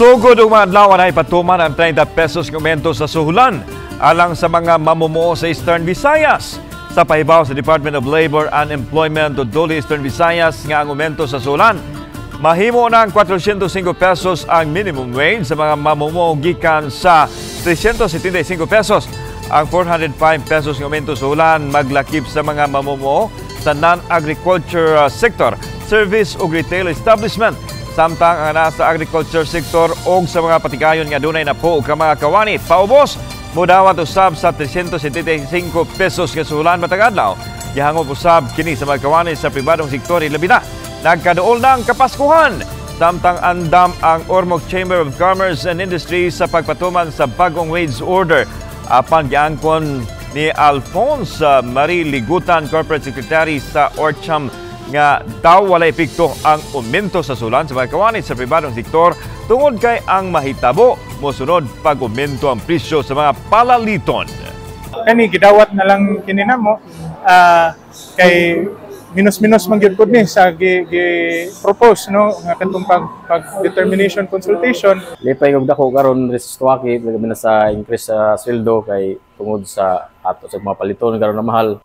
Sugod og mga adlaw na ipatuman ang 30 pesos ng aumento sa suhulan alang sa mga mamumuo sa Eastern Visayas. Sa pahibaw sa Department of Labor and Employment o DOLE Eastern Visayas nga ang aumento sa suhulan mahimo ng 405 pesos ang minimum wage sa mga mamumuo gikan sa 375 pesos. Ang 405 pesos ng aumento sa suhulan maglakip sa mga mamumuo sa non-agriculture sector, service ug retail establishment. Samtang ang nasa agriculture sector og sa mga patigayon nga dunay na po ka mga kawani, paubos modawat usab sa 375 pesos nga suhulan matag adlaw. Gihangop usab kini sa mga kawani sa pribadong sektor, labi na nagkaduol ng Kapaskuhan. Samtang andam ang Ormoc Chamber of Commerce and Industry sa pagpatuman sa bagong wage order. Apan giangkon ni Alphonse Marie Ligutan, Corporate Secretary sa Orcham, nga daw walay epekto ang aumento sa suhulan sa mga kawani sa pribadong sektor tungod kay ang mahitabo mosunod pag aumento ang presyo sa mga palaliton. Kani gidawat na lang kini namo kay minus-minus man gyud pud ni sa gi propose, no, nga katong pag determination consultation. Lipay og dako karon diri sa Stuwaki, labi na sa increase sa sweldo kay tungod sa ato sa mga paliton karon na mahal.